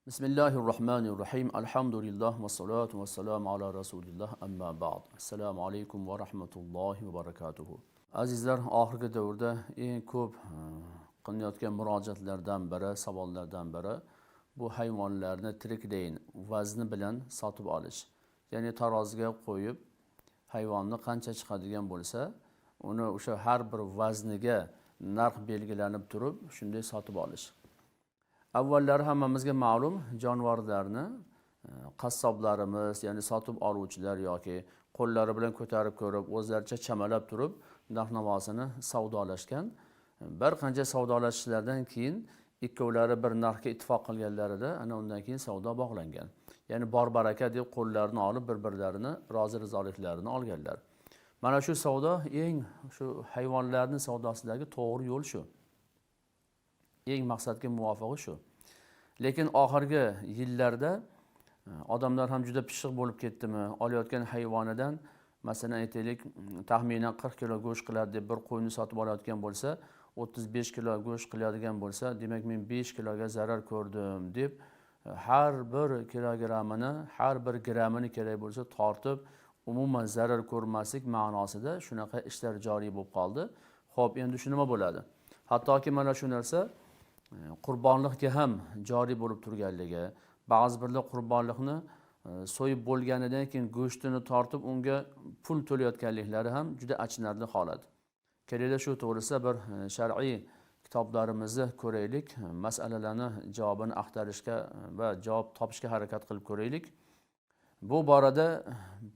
Bismillahirrohmanirrohim. Alhamdulillah va salatu va salam ala rasulilloh, amma ba'd. Assalomu alaykum va rahmatullohi va barakatuhu. Azizlar, oxirgi davrda eng ko'p qilinayotgan murojaatlardan biri, savollardan biri bu hayvonlarni tiriklayin vazni bilan sotib olish. Ya'ni taroziga qo'yib hayvonni qancha chiqadigan bo'lsa, uni o'sha har bir vazniga narx belgilanib turib, shunday sotib olish. Avvallari hammamizga ma'lum, jonivorlarni qassoblarimiz, ya'ni sotib oluvchilar yoki qo'llari bilan ko'tarib ko'rib, o'zlaricha chamalab turib narx-navosini savdolashgan. Bir qancha savdolashishlardan keyin ikkovlari bir narxga ittifoq qilganlarida ana undan keyin savdo bog'langan. Ya'ni bor baraka deb qo'llarini olib bir-birlarini rozi rizoliklarini olganlar. Mana shu savdo eng shu hayvonlarning savdosidagi to'g'ri yo'l shu. Eng maqsadga muvofig'i shu. Lekin oxirgi yillarda odamlar ham juda pishiq bo'lib ketdimi, olayotgan hayvonidan masalan aytaylik, taxminan 40 kilo go'sht qiladi deb bir qo'yni sotib olayotgan bo'lsa, 35 kilo go'sht qiladigan bo'lsa, demak men 5 kiloga zarar ko'rdim deb har bir kilogrammini, har bir grammini kerak bo'lsa tortib, umuman zarar ko'rmaslik ma'nosida shunaqa ishlar joriy bo'lib qoldi. Xo'p, endi shu nima bo'ladi? Hattoki mana shu narsa qurbonlikka ham joriy bo'lib turganligi, ba'zi birlar qurbonlikni so'yib bo'lganidan keyin go'shtini tortib unga pul to'layotganliklari ham juda achinarli holat. Kelinglar shu to'g'risida bir shar'iy kitoblarimizni ko'raylik, masalalarni javobini axtarishga va javob topishga harakat qilib ko'raylik. Bu borada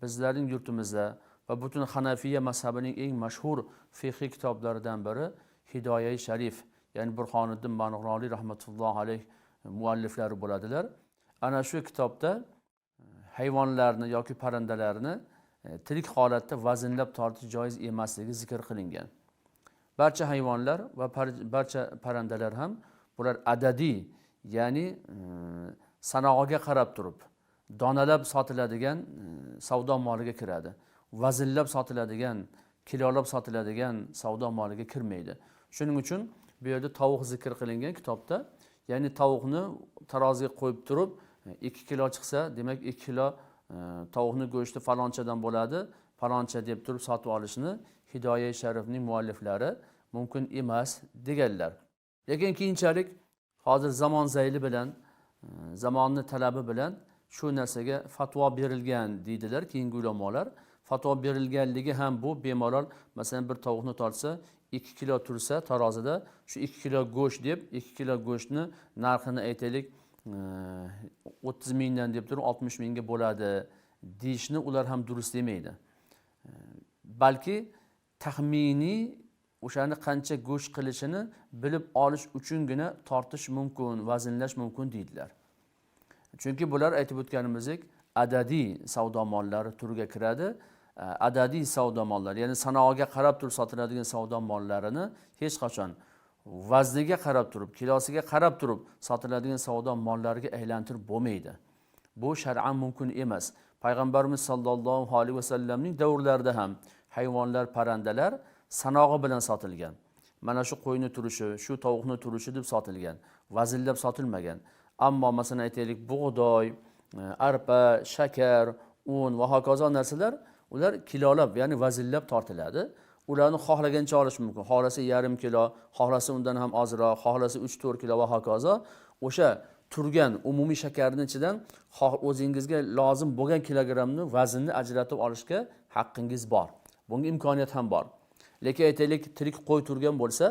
bizlarning yurtimizda va butun Hanafiya mazhabining eng mashhur fiqhiy kitoblaridan biri Hidoyai Sharif, ya'ni Burhoniddin Marg'iloniy rahmatullohi alayh mualliflari bo'ladilar. Ana shu kitobda hayvonlarni yoki parrandalarni tirik holatda vaznlab tortish joiz emasligi zikr qilingan. Barcha hayvonlar va barcha parrandalar ham bular adadiy, ya'ni sanog'iga qarab turib donalab sotiladigan savdo moliga kiradi. Vaznlab sotiladigan, kilolab sotiladigan savdo moliga kirmaydi. Shuning uchun bu yerda tovuq zikr qilingan kitobda, ya'ni tovuqni taroziga qo'yib turib 2 kilo chiqsa, demak 2 kilo tovuqni go'shti falonchadan bo'ladi, faloncha deb turib sotib olishni Hidoya Sharifning mualliflari mumkin emas deganlar. Lekin keyinchalik hozir zamon zayli bilan, zamonni talabi bilan shu narsaga fatvo berilgan deydilar keyingi ulamolar. Fatvo berilganligi ham bu bemalol, masalan bir tovuqni tortsa 2 kilo tursa tarozida, shu 2 kilo go'sht deb 2 kilo go'shtni narxini aytaylik 30 mingdan deb turib 60 mingga bo'ladi deyishni ular ham durust demaydi. Balki taxminiy o'shani qancha go'sht qilishini bilib olish uchungina tortish mumkin, vaznlash mumkin deydilar. Chunki bular aytib o'tganimizdek adadiy savdo mollari turiga kiradi. Adadiy savdo mollari, ya'ni sanog'iga qarab turib sotiladigan savdo mollarini hech qachon vazniga qarab turib, kilosiga qarab turib sotiladigan savdo mollariga aylantirib bo'lmaydi. Bu shar'an mumkin emas. Payg'ambarimiz sollallohu alayhi vasallamning davrlarida ham hayvonlar, parrandalar sanog'i bilan sotilgan. Mana shu qo'yni turishi, shu tovuqni turishi deb sotilgan, vaznlab sotilmagan. Ammo masalan aytaylik, bug'doy, arpa, shakar, un va hokazo narsalar ular kilolab, ya'ni vaznlab tortiladi. Ularni xohlagancha olish mumkin. Xohlasa yarim kilo, xohlasa undan ham ozroq, xohlasa 3-4 kilo va hokazo. O'sha turgan umumiy shakarning ichidan o'zingizga lozim bo'lgan kilogrammni vaznni ajratib olishga haqqingiz bor. Bunga imkoniyat ham bor. Lekin aytaylik, tirik qo'y turgan bo'lsa,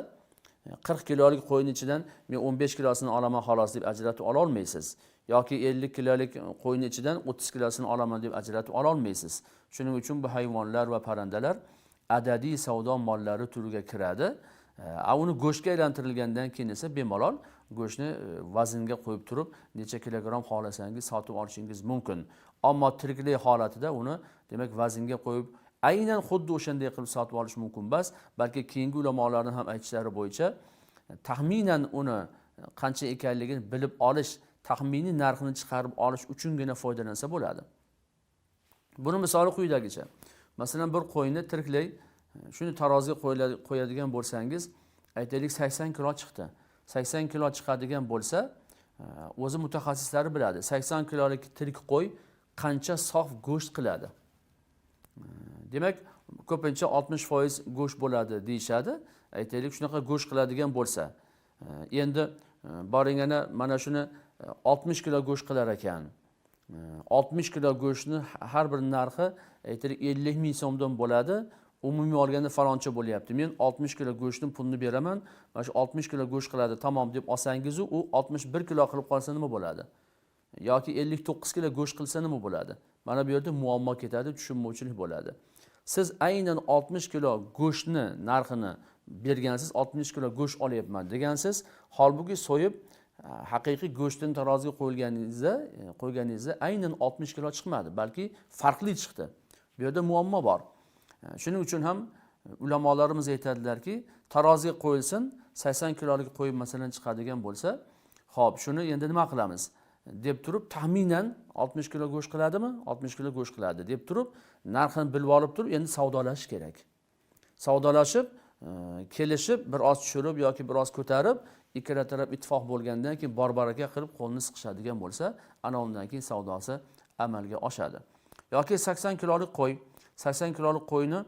40 kilolik qo'yning ichidan men 15 kilosini olaman xolos deb ajratib ola olmaysiz. Yoki 50 kilolik qo'yning ichidan 30 kilosini olaman deb ajratib ola olmaysiz. Shuning uchun bu hayvonlar va parrandalar adadiy savdo mollari turiga kiradi. Uni go'shtga aylantirilgandan keyin esa bemalol go'shtni vaznga qo'yib turib necha kilogramm xohlasangiz sotib olishingiz mumkin. Ammo tiriklik holatida uni demak vaznga qo'yib aynan xuddi o'shanday qilib sotib olish mumkin emas, balki keyingi ulamolarning ham aytishlari bo'yicha taxminan uni qancha ekanligini bilib olish, taxminiy narxini chiqarib olish uchungina foydalansa bo'ladi. Buni misoli quyidagicha. Masalan, bir qo'yni tiriklay shuni taroziga qo'yadigan bo'lsangiz, aytaylik 80 kilo chiqdi. 80 kilo chiqadigan bo'lsa, O'zi mutaxassislari biladi, 80 kilolik tirik qo'y qancha sof go'sht qiladi. Demak, ko'pincha 60% go'sht bo'ladi deyishadi. Aytaylik, shunaqa go'sht qiladigan bo'lsa, endi boring ana mana shuni 60 kilo go'sht qilar ekan. 60 kilo go'shtni har bir narxi aytaylik 50 ming so'mdan bo'ladi. Umumiy olganda faloncha bo'lyapti. Men 60 kilo go'shtni pulini beraman. Mana shu 60 kilo go'sht qiladi, tamom deb olsangiz, u 61 kilo qilib qolsa nima bo'ladi? Yoki 59 kilo go'sht qilsa nima bo'ladi? Mana bu yerda muammo ketadi, tushunmovchilik bo'ladi. Siz aynan 60 kilo go'shtni narxini bergansiz, 60 kilo go'sht olyapman degansiz, holbuki so'yib haqiqiy go'shtini taroziga qo'yganingizda aynan 60 kilo chiqmadi, balki farqli chiqdi. Bu yerda muammo bor. Shuning uchun ham ulamolarimiz aytadilarki, taroziga qo'yilsin, 80 kilolik qo'yib masalan chiqadigan bo'lsa, xo'p, shuni endi nima qilamiz deb turib taxminan 60 kilo go'sht qiladimi? 60 kilo go'sht qiladi deb turib, narxini bilib olib turib endi savdolashish kerak. Savdolashib, kelishib, bir oz tushirib yoki bir oz ko'tarib, ikkala taraf ittifoq bo'lgandan keyin bor-baraka qilib qo'lni siqishadigan bo'lsa, ana undan keyin savdosi amalga oshadi. Yoki 80 kilolik qo'y, 80 kilolik qo'yni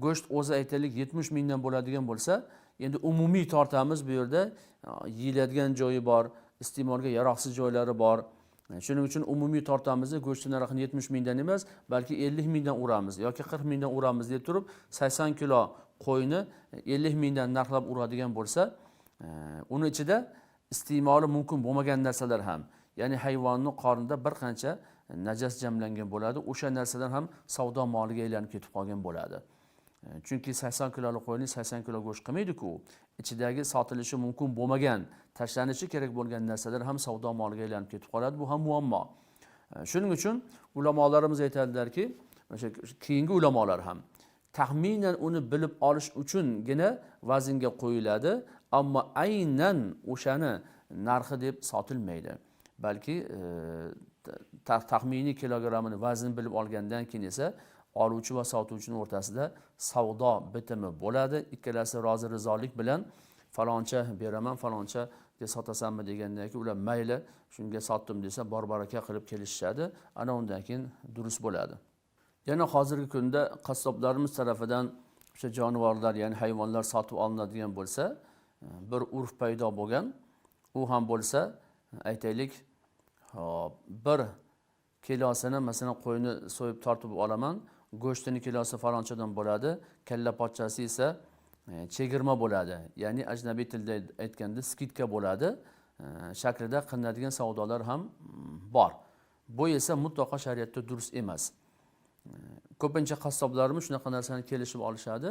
go'sht o'zi aytaylik 70 mingdan bo'ladigan bo'lsa, endi umumiy tortamiz bu yerda yeyiladigan joyi bor, iste'molga yaroqsiz joylari bor. Shuning uchun umumiy tortamizda go'shtni narxini 70 mingdan emas, balki 50 mingdan uramiz yoki 40 mingdan uramiz deb turib 80 kilo qo'yni 50 mingdan narxlab uradigan bo'lsa, uni ichida iste'moli mumkin bo'lmagan narsalar ham, ya'ni hayvonning qornida bir qancha najas jamlangan bo'ladi, o'sha narsalar ham savdo moliga aylanib ketib qolgan bo'ladi. Chunki 80 kilolik qo'yni 80 kilo go'sht qilmaydi-ku. Ichidagi sotilishi mumkin bo'lmagan, tashlanishi kerak bo'lgan narsalar ham savdo moliga aylanib ketib qoladi. Bu ham muammo. Shuning uchun ulamolarimiz aytadilarki, o'sha keyingi ulamolar ham taxminan uni bilib olish uchungina vaznga qo'yiladi, ammo aynan o'shani narxi deb sotilmaydi. Balki taxminiy kilogrammini vaznini bilib olgandan keyin esa oluvchi va sotuvchining o'rtasida savdo bitimi bo'ladi. Ikkalasi rozi rizolik bilan faloncha beraman, faloncha deb sotasanmi degandan keyin ular mayli shunga sotdim desa bor baraka qilib kelishishadi. Ana undan keyin durust bo'ladi. Yana hozirgi kunda qassoblarimiz tarafidan o'sha jonivorlar, ya'ni hayvonlar sotib olinadigan bo'lsa, bir urf paydo bo'lgan. U ham bo'lsa, aytaylik, hop, bir kilosini masalan qo'yni so'yib tortib olaman, go'shtini kilosi falonchadan bo'ladi, kalla pochchasi esa chegirma bo'ladi. Ya'ni ajnabiy tilda aytganda skidka bo'ladi. Shaklida qilinadigan savdolar ham bor. Bu esa mutlaqo shariatda durust emas. Ko'pincha qassoblarimiz shunaqa narsani kelishib olishadi.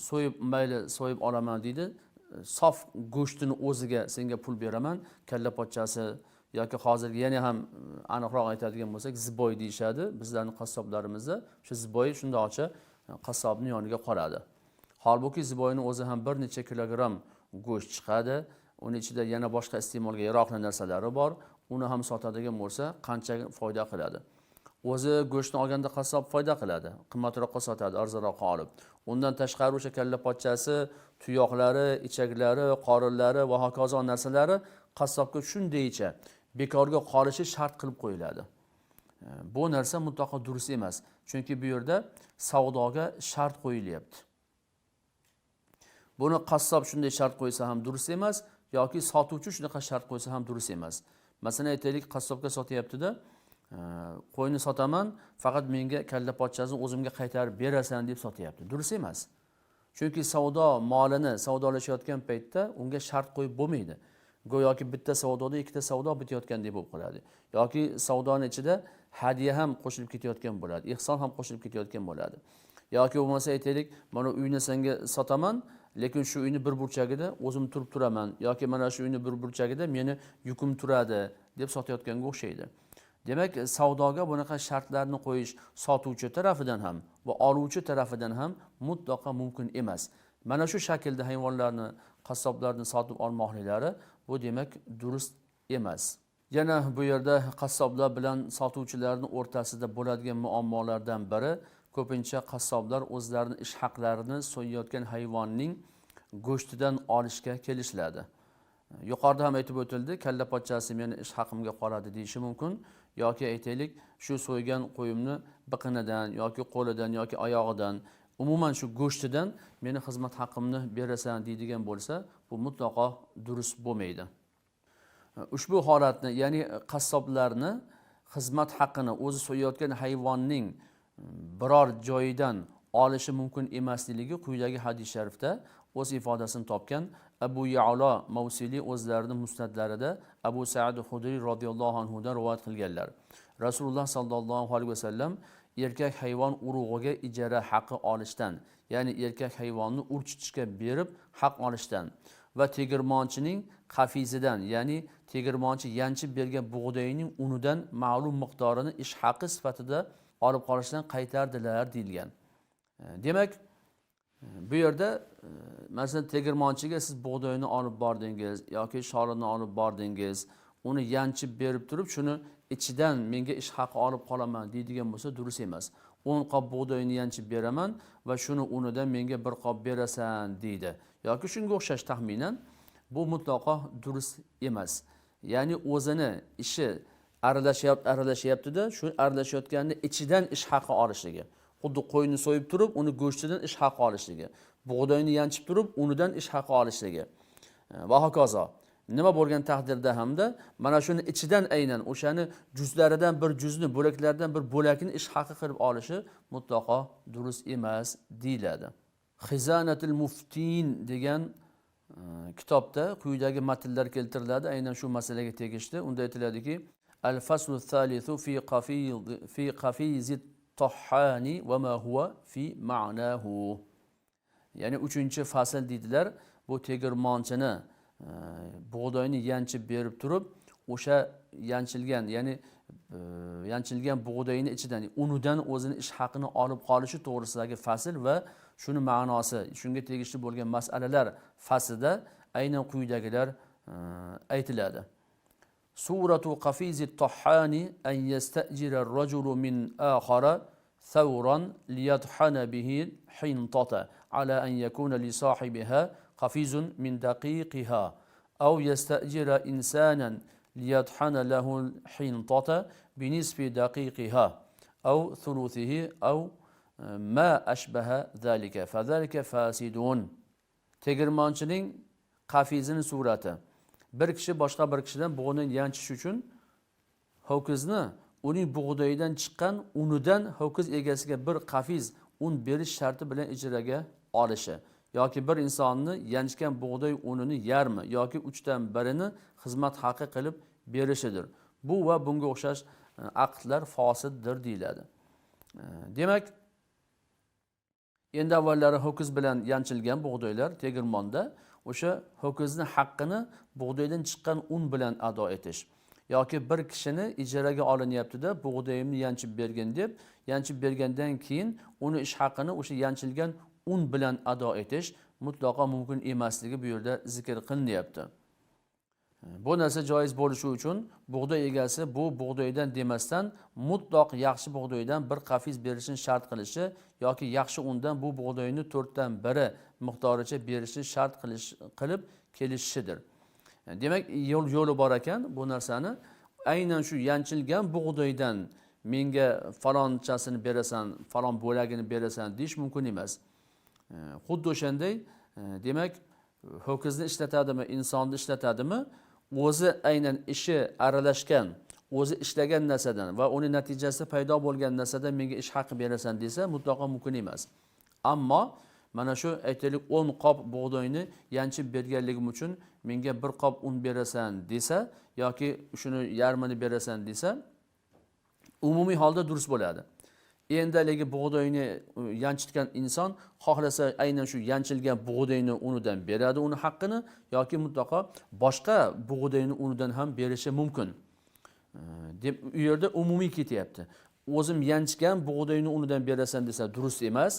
So'yib mayli so'yib olaman deydi. Sof go'shtini o'ziga senga pul beraman, kalla pochchasi yoki hozirgi yana ham aniqroq aytadigan bo'lsak ziboy deyishadi bizlarning qassoblarimizda. O'sha ziboy shundoqcha qassobning yoniga qoladi. Holbuki ziboyning o'zi ham bir necha kilogramm go'sht chiqadi. Uni ichida yana boshqa iste'molga yaroqli narsalari bor. Uni ham sotadigan bo'lsa qancha foyda qiladi. O'zi go'shtni olganda qassob foyda qiladi, qimmatroqqa sotadi, arzonroqqa olib. Undan tashqari o'sha kalla pochchasi, tuyoqlari, ichaklari, qorinlari va hokazo narsalari qassobga shundaycha bekorga qolishi shart qilib qo'yiladi. Bu narsa mutlaqo durust emas. Chunki bu yerda savdoga shart qo'yilyapti. Buni qassob shunday shart qo'ysa ham durust emas yoki sotuvchi shunaqa shart qo'ysa ham durust emas. Masalan aytaylik, qassobga sotyapti-da, qo'yni sotaman, faqat menga kalla pochchasini o'zimga qaytarib berasan deb sotyapti. Durust emas. Chunki savdo molini savdolashayotgan paytda unga shart qo'yib bo'lmaydi. Go'yoki bitta savdoda ikkita savdo bitayotgandek bo'lib qoladi. Yoki savdoning ichida hadiya ham qo'shilib ketayotgan bo'ladi, ihson ham qo'shilib ketayotgan bo'ladi. Yoki bo'lmasa aytaylik, mana uyni senga sotaman, lekin shu uyni bir burchagida o'zim turib turaman yoki mana shu uyni bir burchagida meni yukim turadi deb sotayotganga o'xshaydi. Demak, savdoga bunaqa shartlarni qo'yish sotuvchi tarafidan ham va oluvchi tarafidan ham mutlaqo mumkin emas. Mana shu shaklda hayvonlarni, qassoblarni sotib olmoqliklari bu demak durust emas. Yana bu yerda qassoblar bilan sotuvchilarning o'rtasida bo'ladigan muammolardan biri ko'pincha qassoblar o'zlarining ish haqlarini so'yayotgan hayvonning go'shtidan olishga kelishiladi. Yuqorida ham aytib o'tildi, kalla pochchasi meni ish haqimga qoladi deyishi mumkin yoki aytaylik shu so'ygan qo'yimni biqinidan yoki qo'lidan yoki oyog'idan, umuman shu go'shtidan meni xizmat haqimni berasan deydigan bo'lsa, bu mutlaqo durust bo'lmaydi. Ushbu holatni, ya'ni qassoblarni xizmat haqini o'zi so'yayotgan hayvonning biror joyidan olishi mumkin emasligi quyidagi hadis sharifda o'z ifodasini topgan. Abu Ya'lo Mavsili o'zlarining musnadlarida Abu Sa'id Xudriy radhiyallohu anhudan rivoyat qilganlar. Rasululloh sallallohu alayhi vasallam erkak hayvon urug'iga ijara haqi olishdan, ya'ni erkak hayvonni urchitishga berib haq olishdan va tegirmonchining qafizidan, ya'ni tegirmonchi yanchib bergan bug'doyning unidan ma'lum miqdorini ish haqi sifatida olib qolishdan qaytardilar deyilgan. Demak, bu yerda masalan tegirmonchiga siz bug'doyni olib bordingiz yoki sholini olib bordingiz, uni yanchib berib turib shuni ichidan menga ish haqi olib qolaman deydigan bo'lsa durust emas. 10 qop bug'doyni yanchib beraman va shuni unidan menga 1 qop berasan deydi yoki shunga o'xshash taxminan, bu mutlaqo durust emas. Ya'ni o'zini ishi aralashyapti-da, shu aralashayotganini ichidan ish haqi olishligi. Xuddi qo'yni so'yib turib, uni go'shtidan ish haqi olishligi, bug'doyni yanchib turib, unidan ish haqi olishligi va hokazo. Nima bo'lgan taqdirda hamda mana shuni ichidan aynan o'shani juzlaridan bir juzni, bo'laklardan bir bo'lakni ish haqi qilib olishi mutlaqo durust emas deyiladi. Xizanatul Muftin degan kitobda quyidagi matnlar keltiriladi, aynan shu masalaga tegishli. Unda aytiladiki, al-faslu thalithu fi qafizit tohhani va ma huwa fi ma'nahu. Ya'ni 3-fasl deydilar, bu tegirmonchini bug'doyni yanchib berib turib, o'sha yanchilgan, ya'ni yanchilgan bug'doyni ichidan unidan o'zini ish haqini olib qolishi to'g'risidagi fasl va shuni ma'nosi, shunga tegishli bo'lgan masalalar faslida aynan quyidagilar aytiladi. Suratu qafizi tohhani an yastajira ar-rajulu min akhara thawran liyadhana bihi hintata ala an yakuna li sahibiha qafizun min daqiqiha aw yastajira insanan liyadhana lahu al-hintata binisfi daqiqiha aw thuluthihi aw ma ashbaha zalika fazalika fasidun. Tegirmonchining qafizini surati. Bir kishi boshqa bir kishidan bug'uni yanchish uchun ho'kizni uning bug'doyidan chiqqan unidan ho'kiz egasiga bir qafiz un berish sharti bilan ijaraga olishi yoki bir insonni yanchgan bug'doy unini yarmi yoki 1/3 xizmat haqi qilib berishidir. Bu va bunga o'xshash aqdlar fosiddir deyiladi. Demak, endi avvallari ho'kiz bilan yanchilgan bug'doylar tegirmonda o'sha ho'kizni haqqini bug'doydan chiqqan un bilan ado etish yoki bir kishini ijaraga olinyapti-da, bug'doyimni yanchib bergin deb, yanchib bergandan keyin uni ish haqini o'sha yanchilgan un bilan ado etish mutlaqo mumkin emasligi bu yerda zikr qilinyapti. Bu narsa joiz bo'lishi uchun bug'doy egasi bu bug'doydan demasdan mutlaq yaxshi bug'doydan bir qafiz berishini shart qilishi yoki yaxshi undan bu bug'doyni 1/4 miqdoricha berishini shart qilib kelishidir. Demak, yo'li bor ekan bu narsani aynan shu yanchilgan bug'doydan menga falonchasini berasan, falon bo'lagini berasan deyish mumkin emas. Xuddi o'shanday, demak, ho'kizni ishlatadimi, insonni ishlatadimi, o'zi aynan ishi aralashgan, o'zi ishlagan narsadan va uni natijasi paydo bo'lgan narsadan menga ish haqi berasan desa mutlaqo mumkin emas. Ammo mana shu aytaylik 10 qop bug'doyni yanchib berganligim uchun menga 1 qop un berasan desa yoki shuni yarmini berasan desa umumiy holda durust bo'ladi. Endi haligi bug'doyni yanchitgan inson xohlasa aynan shu yanchilgan bug'doyni unidan beradi uni haqqini yoki mutlaqo boshqa bug'doyni unidan ham berishi mumkin. Deb u yerda umumiy ketyapti. O'zim yanchgan bug'doyni unidan berasan desa durust emas.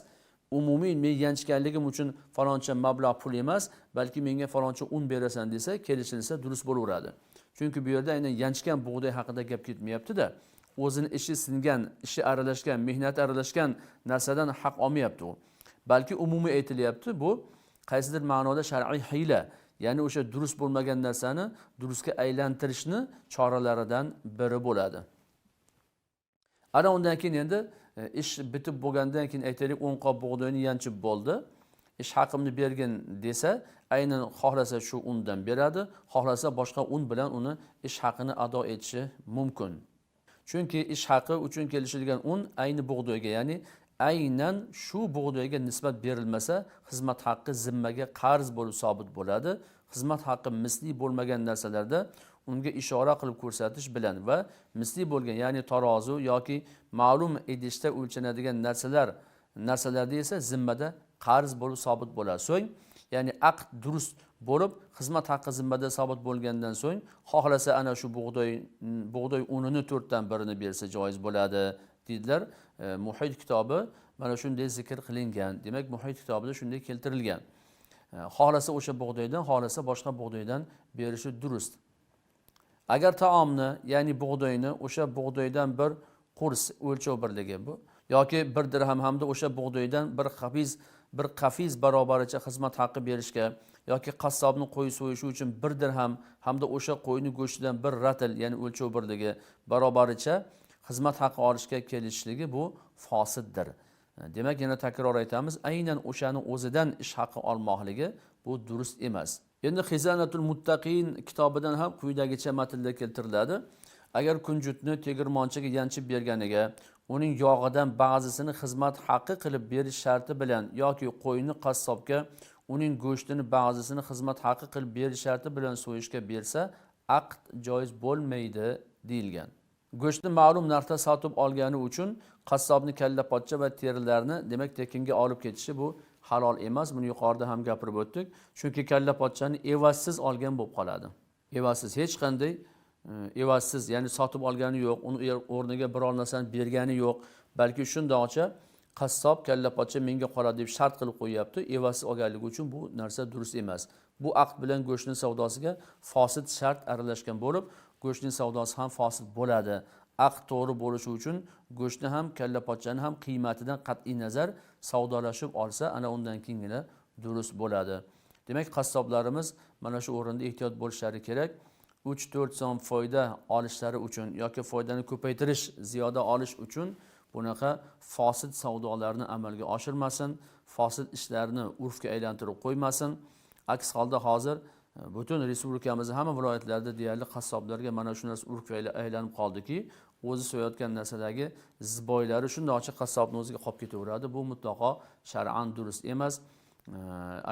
Umumiy men yanchganligim uchun faloncha mablag' pul emas, balki menga faloncha un berasan desa kelishilsa durust bo'laveradi. Chunki bu yerda aynan yanchgan bug'doy haqida gap ketmayapti-da. O'zini ishi singan, ishi aralashgan, mehnati aralashgan narsadan haq olmayapti u. Balki umumiy aytilyapti, bu qaysidir ma'noda shar'iy hiyla, Ya'ni o'sha durust bo'lmagan narsani durustga aylantirishni choralaridan biri bo'ladi. Ana undan keyin endi ish bitib bo'lgandan keyin aytaylik 10 qop bug'doyni yanchib bo'ldi. Ish haqimni bergin desa, aynan xohlasa shu undan beradi, xohlasa boshqa un bilan uni ish haqini ado etishi mumkin. Chunki ish haqi uchun kelishilgan un ayni bug'doyga, ya'ni aynan shu bug'doyga nisbat berilmasa, xizmat haqqi zimmaga qarz bo'lib sobit bo'ladi. Xizmat haqqi misli bo'lmagan narsalarda unga ishora qilib ko'rsatish bilan va misli bo'lgan, ya'ni tarozi yoki ma'lum idishda o'lchanadigan narsalarda esa zimmada qarz bo'lib sobit bo'ladi. So'ng, ya'ni aqd durust bo'lib, xizmat haqqi zimmada sobit bo'lgandan so'ng, xohlasa ana shu bug'doy unini 1/4 bersa joiz bo'ladi deydilar. Muhit kitobi mana shunday zikr qilingan. Demak, Muhit kitobida shunday keltirilgan. Xohlasa o'sha bug'doydan, xohlasa boshqa bug'doydan berishi durust. Agar taomni, ya'ni bug'doyni o'sha bug'doydan bir qurs o'lchov birligi bu yoki 1 dirham hamda o'sha bug'doydan bir qafiz barobaricha xizmat haqqi berishga yoki qassobni qo'y so'yishi uchun 1 dirham hamda o'sha qo'yni go'shtidan 1 ratl, ya'ni o'lchov birligi barobaricha xizmat haqqi olishga kelishligi bu fosiddir. Demak, yana takror aytamiz, aynan o'shani o'zidan ish haqqi olmoqligi bu durust emas. Endi Xizanatul Muttaqin kitobidan ham quyidagicha matnlar keltiriladi. Agar kunjutni tegirmonchiga yanchib berganiga, uning yog'idan ba'zisini xizmat haqqi qilib berish sharti bilan yoki qo'yni qassobga uning go'shtini ba'zisini xizmat haqqi qilib berish sharti bilan so'yishga bersa, aqd joiz bo'lmaydi deyilgan. Go'shtni ma'lum narxda sotib olgani uchun qassobni kalla pochcha va terilarni demak tekinga olib ketishi bu halol emas. Buni yuqorida ham gapirib o'tdik. Chunki kalla pochchani evazsiz olgan bo'lib qoladi. Evazsiz, hech qanday evazsiz, ya'ni sotib olgani yo'q, uni o'rniga biror narsani bergani yo'q, balki shundoqcha qassob kalla pochcha menga qoladi deb shart qilib qo'yapti. Evazsiz olganligi uchun bu narsa durust emas. Bu aqd bilan go'shtning savdosiga fosid shart aralashgan bo'lib, go'shtning savdosi ham fosid bo'ladi. Aqd to'g'ri bo'lishi uchun go'shtni ham kalla pochchani ham qiymatidan qat'iy nazar savdolashib olsa, ana undan keyingina durust bo'ladi. Demak, qassoblarimiz mana shu o'rinda ehtiyot bo'lishlari kerak. 3-4 so'm foyda olishlari uchun yoki foydani ko'paytirish, ziyoda olish uchun bunaqa fosid savdolarni amalga oshirmasin, fosid ishlarni urfga aylantirib qo'ymasin. Aks holda hozir butun respublikamizning hamma viloyatlarida deyarli qassoblarga mana shu narsa urfga aylanib qoldiki, o'zi so'yayotgan narsadagi ziboylari shundoqcha qassobning o'ziga qolib ketaveradi. Bu mutlaqo shar'an durust emas.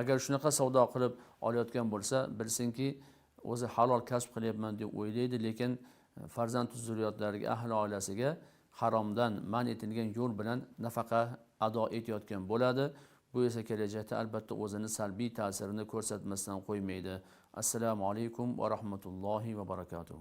Agar shunaqa savdo qilib olayotgan bo'lsa, bilsinki, o'zi halol kasb qilyapman deb o'ylaydi, lekin farzand zurriyotlariga, ahli oilasiga haromdan man etilgan yo'l bilan nafaqa ado etayotgan bo'ladi. Bu esa kelajakda albatta o'zini salbiy ta'sirini ko'rsatmasdan qo'ymaydi. Assalomu alaykum va rahmatullohi va barakatuh.